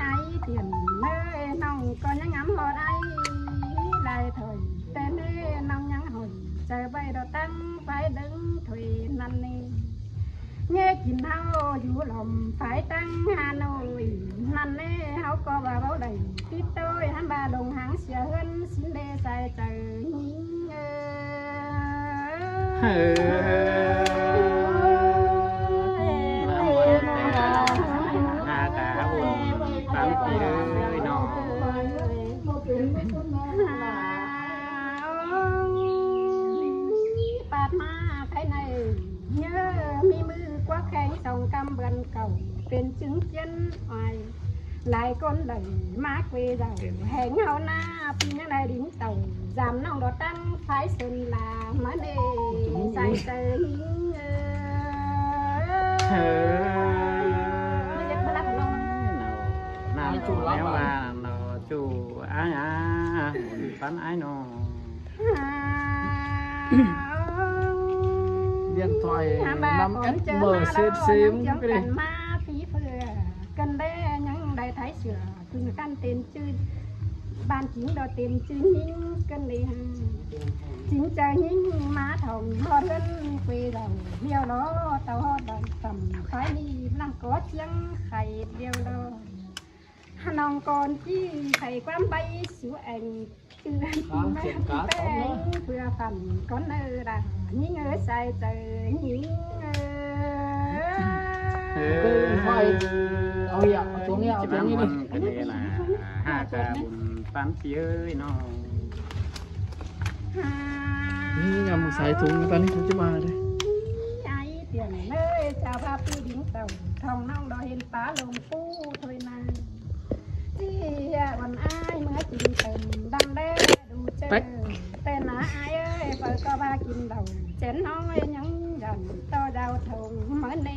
ອ້າຍຕຽນເອີຍ ນ້ອງກໍຍັງງາມຮອດອ້າຍຫຼາຍຖ້ອຍ ແຕ່ແນ່ນ້ອງຍັງຫ້ອຍ ໃຈໄວ້ດອກຕັ້ງຝ່າຍເດີງຖ້ວຍນັ້ນແນ່ ແຍ່ກິນເຮົາຢູ່ຫຼ້ອມຝ່າຍຕັ້ງຮາໂນ້ຍນັ້ນແນ່ ເຮົາກໍວ່າເວົ້າໄດ້ຕິດໂຕ້ຍ ຫັ້ນວ່າລົງຫາງເສຍເຮືອນ ສິນເດຊາຍເຈີຍິງເອີຍ. ເອີ ມາຮອດແລ້ວ ຫາກະບຸນປັນປີເອີຍນ້ອງ ປາດມາພາຍໃນ ເຍີ ມີມືກວ່າແຂງສອງກຳເບືອນເກົ່າ ເປັນຈຶ່ງຈຽນອາຍ ຫຼາຍຄົນໄດ້ມາເກວເຈົ້າ ແຫ່ງເຮົາໜ້າປີຍັງໄດ້ດິນເຕົາ ຢາມນ້ອງດອກຕັ້ງຝ່າຍເຊີນລາມາເນ ໃສ່ເຈີຍິງເອີ ເອີ ມາເຮັດມາລັກນ້ອງ ນ້ຳຈູແນວວ່ານ້ອງ ຈູອ້າຍອາ ບຸນປັນອ້າຍນ້ອງ ລຽນຖອຍນຳແອັດເວີເຊດເຊມ ມາພີເພື່ອກັນແດ່ ຍັງໄດ້ໄຖເສື້ອຂຶ້ນກັນເຕັນຈື່ ບ້ານຈິງດອກເຕັນຈື່ຍິງກັນເດ ຈິງເຈີຍິງມາທ່ອງຮອດເຮືອນເກວເຈົ້າ ລຽວລໍເຕົ້າຮອດບ້ານຕ່ຳ ໄຟນີ້ນຳກໍຈຽງໄຂ່ລຽວລໍ ນ້ອງກ່ອນຈີ່ໄຂຄວາມໄປສູ່ແອ່ງ ຄືແມ່ນແປ້ງເພື່ອຝັນກ່ອນເດີລະ ຍິງເອີຍ ໃສ່ເຈີຍິງເອີຍ ເອີ ເອົາອີກ ເອົາຕົງນີ້ ເອົາຕົງນີ້ ຫາກະບຸນປັນປີເອີຍນ້ອງ ນີ້ຍາມໃສ່ຖົງຕອນນີ້ ເຂົາຈະມາເດ້ ອ້າຍຕຽນເອີຍ ເຈົ້າພາປີດິນເຕົາ ທ້ອງນ້ອງດອກເຫັນປາລົງປູຖ້ວຍນາ ເຈຍອ່ອນອ້າຍເມືອກິນເຕັມ ດັງແດ່ດູເຈີ ແຕ່ນາອ້າຍເອີຍ ເປີກໍພາກິນເຫຼົ້າ ເຈັນນ້ອງເອີຍ ຍັງຢັນຕໍ່ດາວທົ່ງເມີເນ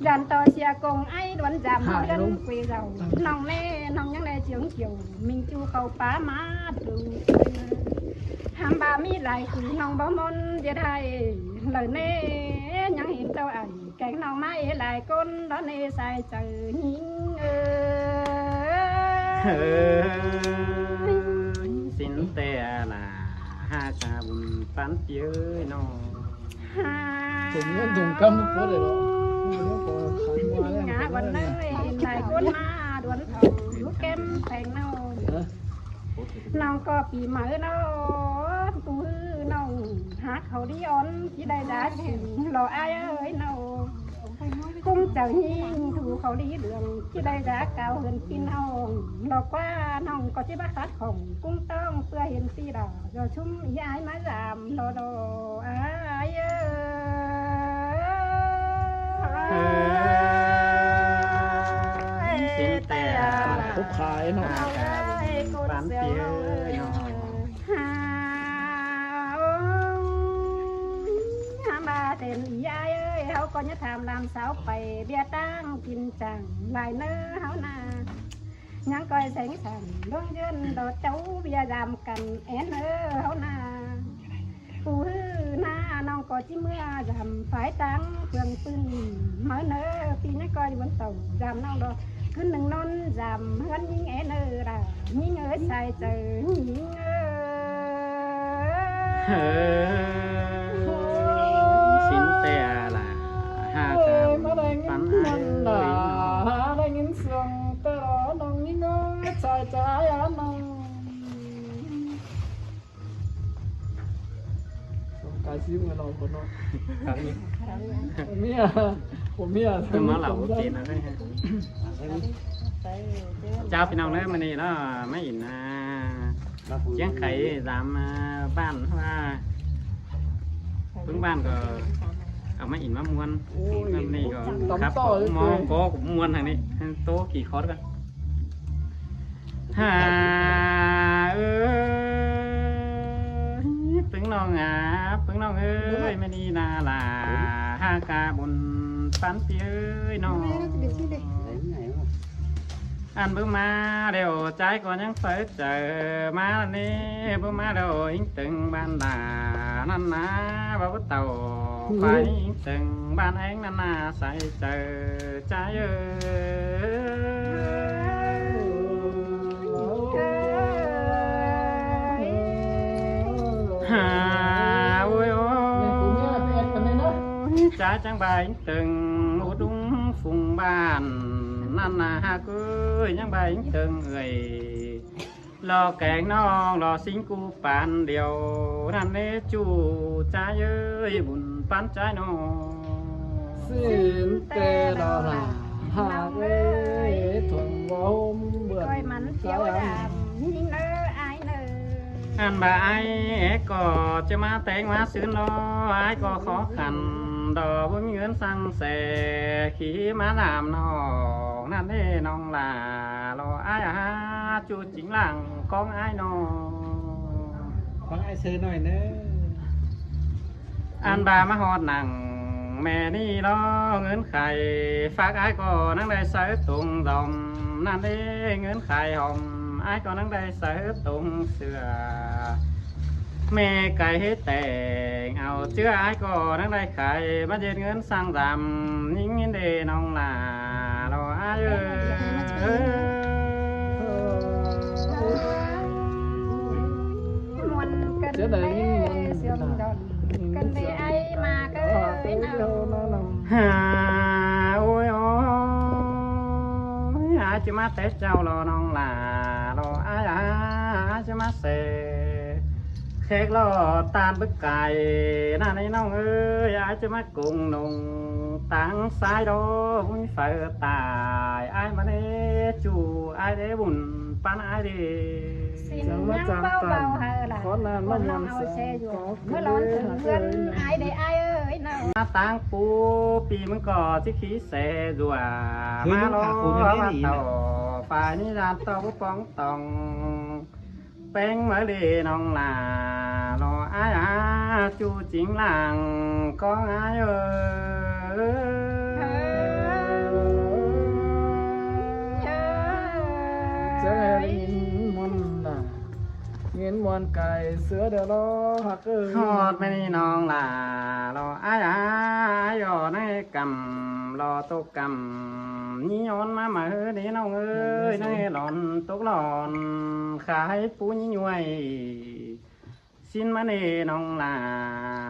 ຢັນຕໍ່ເສຍກົງອ້າຍດວນຈຳເຮືອນເກວເຈົ້າ ນ້ອງເນ ນ້ອງຍັງໄດ້ຈຽງຈຽວ ມິງຈູເຂົ້າປາມາດູເທີ ຫາບາມີຫຼາຍຄືນ້ອງບໍ່ມົນຈະໄດ້ເລີເນ ຍັງເຫັນເຈົ້າອ້າຍ ແກງນ້ອງມາເອຫຼາຍຄົນດອກເນ ໃສ່ເຈີຍິງເອີຍ ເອີ ສິນແຕ່ລະ ຫາກະບຸນປັນປີເອີຍນ້ອງ ຖົງເງິນຖົງຄຳບໍ່ໄດ້ດອກ ງາວັນເອີຍ ຫຼາຍຄົນມາດວນເຂົ້າຢູ່ແຄມແພງນ້ອງ ເອີ ນ້ອງກໍປີໃໝ່ເນາະ ກູຮືນ້ອງຫາເຂົາດີອ່ອນ ຊິໄດ້ດາຊິງລໍອ້າຍເອີຍເນາະ ກຸງເຈົ້າຍິງທູເຂົາດີເລື່ອງ ຊິໄດ້ດາກ່າວເຮືອນພີ່ນ້ອງ ລໍກວ່ານ້ອງກໍຊິບໍ່ຂັດຂ້ອງ ກຸງຕ້ອງເພື່ອເຫັນສີດາ ຢ່າຊຸມອີອ້າຍມາຢາມລໍລໍອ້າຍເອີຍ ເອີ ສິ ແຕ່ພົບຂາຍເນາະ ຫາກັນ ບ້ານພີ່ເອີຍເນາະ ຫາ ໂອ້ຍ ຫາມາເຕັນຍາຍເອີຍ ເຮົາກໍຍັງຖາມຫຼານສາວໄປ ເບຍຕັ້ງກິນຈັງຫຼາຍເນີເຮົານາ ຍັງກ່ອຍແສງສັນດວງເດືອນ ດອກເຈົ້າເບຍຢາມກັນແອນເອີເຮົານາ. ຜູ້ຮືໜ້ານ້ອງກໍຊິເມືອຢາມຝາຍທາງເຟືອງປືນມາເນີ ປີນີ້ກໍຢູ່ບົນເຕົາຢາມນ້ອງດອກ ຄືນໜຶ່ງນອນຢາມເຮືອນຍິງແອເນີລະ ຍິງເອີຍຊາຍເຈີ ຍິງເອີຍ ເອີ ສິນແຕ່ລະ ຫາກະ ເອີຍ ມາໄດ້ຍິນ ປັນ ເພິ່ນ ອາຍ ນະ ເອີຍເນາະ ຫາໄດ້ຍິນສຽງແຕ່ລະ ນ້ອງຍິງເອີຍຊາຍເຈີ ອາຍ ອາ ນ້ອງ. ກາຍຊີເມືອລອງຄົນເນາະ ຄັກນີ້ ເມຍ ຜົມເມຍ ເພິ່ນມາເລົ່າບໍ່ເປັນນະເດ້ ເຈົ້າ ພີ່ນ້ອງເດີ ມື້ນີ້ເນາະ ມາອິນ ອ່າ ຈຽງໄຄ ຕາມ ອ່າ ບ້ານວ່າ ເພິ່ນບ້ານກໍເອົາມາອິນມາມ່ວນ ໂອ້ຍ ມື້ນີ້ກໍ ຕຳ ຕຳ ຂັບ ຕໍ່ ກໍມ່ວນ ເລີຍ ກໍມ່ວນທາງນີ້ ໂຕະກີ່ຄອດກັນ. ຫາເອີຍ ປຶ້ງນ້ອງອາ ປຶ້ງນ້ອງເອີຍ ມະນີນາລາ ຫາກະບຸນປັນພີ່ເອີຍນ້ອງ ອັນບຶງມາແລ້ວ ຈາຍກໍຍັງເປີດເຈີ ມາເນ ບຶງມາແລ້ວ ອິງເຕີງບ້ານດາ ນັ້ນນາ ວ່າບໍ່ເຕົາ ໄປອິງເຕີງບ້ານແອງ ນັ້ນນາ ໃສ່ເຈີ ໃຈເອີຍ ຫາ ໂອ້ຍ ໂອ້ຍ ຈາຍຈັ່ງບາຍເຕີງ ໂອດຸງຝູງບ້ານ ນັ້ນນາ ຫາກເອີຍ ຍັງບາຍເຕີງເອີຍ ລໍແກງນ້ອງ ລໍສິງກູປານດຽວ ນັ້ນເນ ຈູ້ຈາຍເອີຍ ບຸນປານຈາຍນ້ອງ ສິນແຕ່ດອນ ຫາກເອີຍ ຖົງບໍ່ຫົ່ມເບືອນ ກ້ອຍມັນຂຽວດຳ ຍິງເນີ ອາຍເນີ ອັນບາອາຍກໍຈະມາແຕ່ງມາຊືນລໍ ອາຍກໍຂໍຂັນ ດອກບໍ່ມີເງິນສັ່ງແສ ຂີ່ມານຳນ້ອງ ນັ້ນເນ ນ້ອງຫຼ້າ ລໍອາຍ ຫາ ຈູ້ ຈິງຫຼັງຂອງອ້າຍນ້ອງ ຟັງອ້າຍເຊີໜ້ອຍເນີ ອັນບາມາຮອດນັ່ງແມ່ນີ້ລໍ ເງິນໄຂຝາກອ້າຍກໍນັ່ງໄດ້ໃສ່ຕົງດອມ ນັ້ນເດ້ ເງິນໄຂຫອມ ອ້າຍກໍນັ່ງໄດ້ໃສ່ຕົງເສື້ອ ແມ່ໄກ່ເຮັດແຕ່ງເອົາເຈື້ອ ອ້າຍກໍນັ່ງໄດ້ໄຂ ມາເຮັດເງິນສ້າງດຳ ຍິງຍິນເດນ້ອງຫຼ້າ ລໍອ້າຍເອີຍ ມ່ວນກັນເດ ເຊື່ອມດອນກັນເດ ອ້າຍມາເກີຍນຳ ຫາ ໂອ້ຍ ໂອ້ຍ ອ້າຍຈະມາແຕ່ເຈົ້າລໍນ້ອງຫຼ້າ ລໍອ້າຍ ອ້າຍຈະມາແຊ ແຂກລໍຕານບຶກກາຍ ນັ້ນໄອ້ນ້ອງເອີຍ ອ້າຍຈະມາກົງນົງ ຕາງຊາຍດໍ ມີໄຟຕາຍ ອ້າຍມາເນ ຈູ້ອ້າຍເດ ບຸນປານອ້າຍເດ ສິນຍັງເບົາເບົາເຮີລະ ຄົນນັ້ນມາມ່ວນເອົາແຊຢູ່ ເມື່ອລອນເຖິງເຮືອນອ້າຍເດ ອ້າຍເອີຍເນາະ ມາຕາງປູ ປີມຶງກໍຊິຂີ່ແຊຢູ່ ມາລໍວ່າເຕົາ ຝ່າຍນີ້ລານເຕົາບໍ່ປອງຕອງ ແປ້ງມາເລນ້ອງຫຼ້າ ລໍອ້າຍ ອາ ຈູ້ຈິງຫຼັງຂອງອ້າຍເອີຍ ຈະໄດ້ຍິນມ່ວນລະ ຍິນມ່ວນໄກ່ເສືອເດີລໍຮັກເອີຍ ຮອດມານີ້ນ້ອງຫຼ້າ ລໍອ້າຍ ອາ ຍໍໃນກຳ ລໍຕົກ ກຳ ນີ້ຍ້ອນມາມາເຮີເດນ້ອງເອີຍ ໃນຫຼອນຕົກຫຼອນ ຂາຍປູນີ້ຍ້ວຍ ຊິນມາເນນ້ອງຫຼ້າ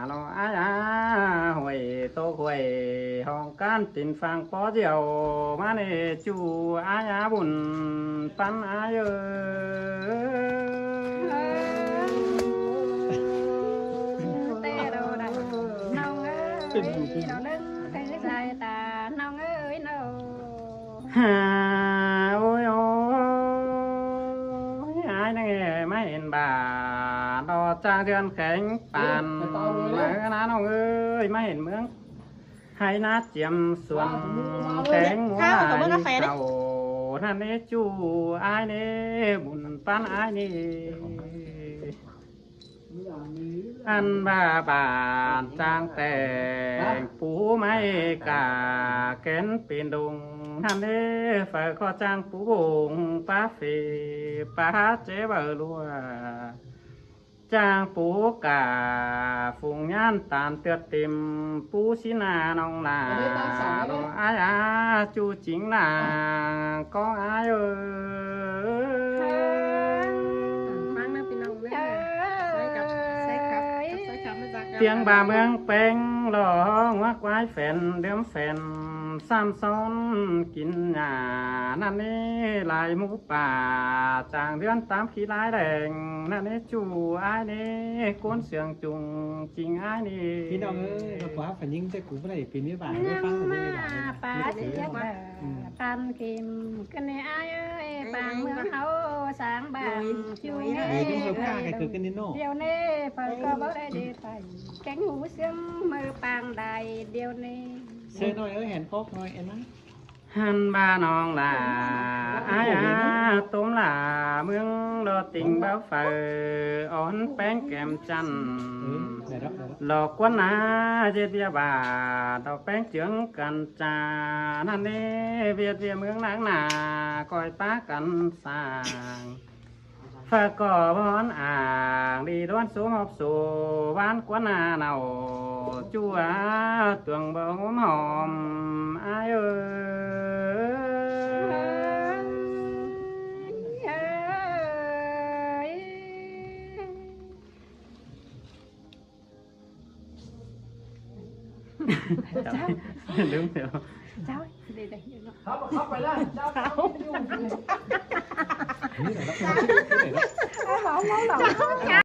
ລໍອ້າຍ ອາ ຫ້ວຍຕົກຫ້ວຍ ຫ້ອງການຕິນຝັ່ງປໍດຽວ ມາເນ ຈູ້ອ້າຍ ອາ ບຸນປັນອ້າຍເອີຍ ແຕ່ເຮົາໄດ້ນ້ອງເອີຍ ເປັນຫຍັງ ເຮົາເລີຍໃສ່ຕານ້ອງເອີຍເນາະ ຫາ ໂອ້ຍ ໂອ້ຍ ອ້າຍນາງເອີຍ ມາເຫັນບາດ ດອກຈາກເດືອນແຂງປານ ເອີ ມາເອີນານ້ອງເອີຍ ມາເຫັນເມືອງໄຮ່ນາຈຽມສວນ ແຂງໝູຫຼາຍເຂົ້າ ນັ້ນເນ ຈູອ້າຍເນ ບຸນປານອ້າຍເນ ອັນວ່າບ້ານຈ້າງແຕ່ງ ປູໄມ້ກາແກ່ນເປັນດົງ ຫັ້ນເດ້ ຝາກຂໍຈ້າງປູວົງ ປາເຟ ປາເຈເວີລົວ ຈ້າງປູກາ ຝູງຍານຕານເຕືອດເຕັມ ປູຊິນານ້ອງຫຼ້າ ນ້ອງອ້າຍອາ ຈູຈິງນາງ ກອງອ້າຍເອີຍ ຟັງນະພີ່ນ້ອງເດີ ຊອຍກັບ ຊອຍກັບ ຊອຍກັບມາຈາກ ຕຽງບ່າເມືອງແປງ ຫຼໍ່ຫົວຄວາຍແຟນ ເດີມແຟນ ຊ້ຳຊ້ອນກິນຫຍ້າ ນັ້ນເນ ລາຍໝູປ່າ ຈາງເດືອນຕາມຂີ້ລາຍແດງ ນັ້ນເນ ຈູອ້າຍເນ ກົນເຊື່ອງຈຸງຈິງອ້າຍເນ ພີ່ນ້ອງເອີຍ ວ່າຜູ້ຮັບຜູ້ຍິງແຕ່ກູບໍ່ໄດ້ເປັນເມຍບ້ານ ໄດ້ຟັງແຕ່ເມຍບ້ານເລີຍນະ ປາຊິເຈັບ ອືມ ປັນກິມ ກັນເນ ອ້າຍເອີຍ ປາງເມືອງເຮົາ ສ້າງບ້ານຢູ່ເນ ເອີ ເດີ ເດີ ເດີ ດຽວເນ ເພິ່ນກໍບໍ່ໄດ້ໄດ້ໄປ ແກງຫູເຊື່ອງ ເມືອປາງໄດ້ ດຽວເນ ເຊີຍໜ້ອຍເອີຍ ແຫນຄອກໜ້ອຍ ເອັນນະ ຫັ້ນບ້ານນ້ອງຫຼ້າ ອ້າຍອາ ຕົມຫຼ້າ ເມືອງລໍຕິງ ບ່າວໄຟ ອ່ອນແປງແກ້ມຈັນ ເອີ ໄດ້ດອກ ໄດ້ດອກ ຫຼໍ່ກວນນາ ເຮັດວຽກບ້ານ ເອົາແປງເຈືອງກັນຈາ ນັ້ນເນ ວຽດວຽກເມືອງນາງນາ ກອຍປາກັນສ້າງ ຝາກກໍວອນອ້າງ ດີດວນໂສມອບໂສ ວານກວນນາເນົ່າ ຈົວຕວງບໍ່ຫອມ ອ້າຍເອີຍ ເຈົ້າ ລືມແລ້ວ ເຈົ້າ ເດ ເດ ເນາະ ເຂົ້າ ເຂົ້າໄປລະ ເຈົ້າ ເຈົ້າ ເອົາ ເອົາ ເອົາ ເຈົ້າ